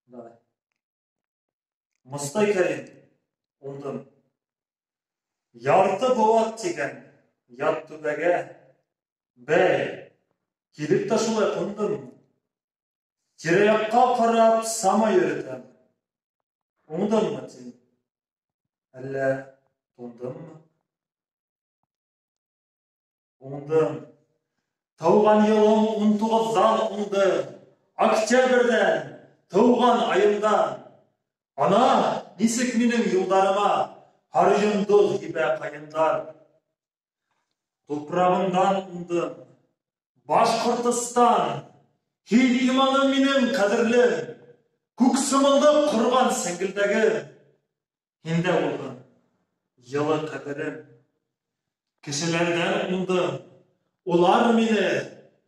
Давай. Мостай Кәрим, уңдым. Ярты быуат тигән ят түбәгә, бәй, килеп тә шулай ҡундым. Тирә-яҡҡа ҡарап сама йөрөтәм. Уңдыммы, тим, әллә туңдыммы? Уңдым. Тыуған йылым 19-ҙан уңдым. Октябрҙән, тыуған айымдан. Ана, нисек минең юлдарыма һары йондоҙ һибә ҡайындар. Тупрағыңдан уңдым. Башҡортостан, һин иманым минең ҡәҙерлем. Күк сымылдыҡ ҡорған сәңгелдәгем. Һиндә булһын йылы ҡәберем. Кешеләрҙән уңдым. Улар мине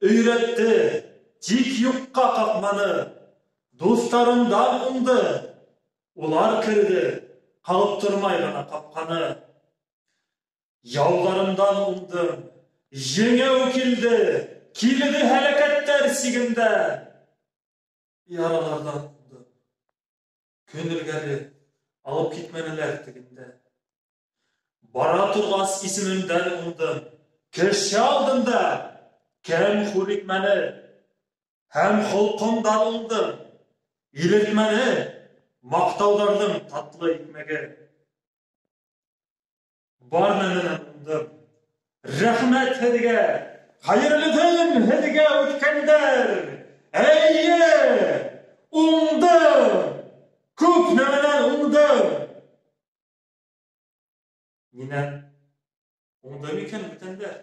өйрәтте, тик юҡҡа ҡаҡманы. Дуҫтарымдан уңдым. Улар керҙе, ҡағып тормай ғына ҡапҡаны. Яуҙарымдан уңдым. Еңеү килде, килде һәләкәттәр сигендә. Яраларҙан уңдым. Көн элгәре алып китмәнеләр тегендә. Бара торғас исемемдән уңдым. Кеше алдында кем хур итмәне? Һәм холҡомдан уңдым. Илетмәне маҡтауҙарҙың татлы икмәге. Бар нәмәнән уңдым. Рәхмәт һеҙгә! Хәйерле төн һеҙгә, үткәндәр! Эйе, уңдым! Күп нәмәнән уңдым! Минән уңды микән бүтәндәр?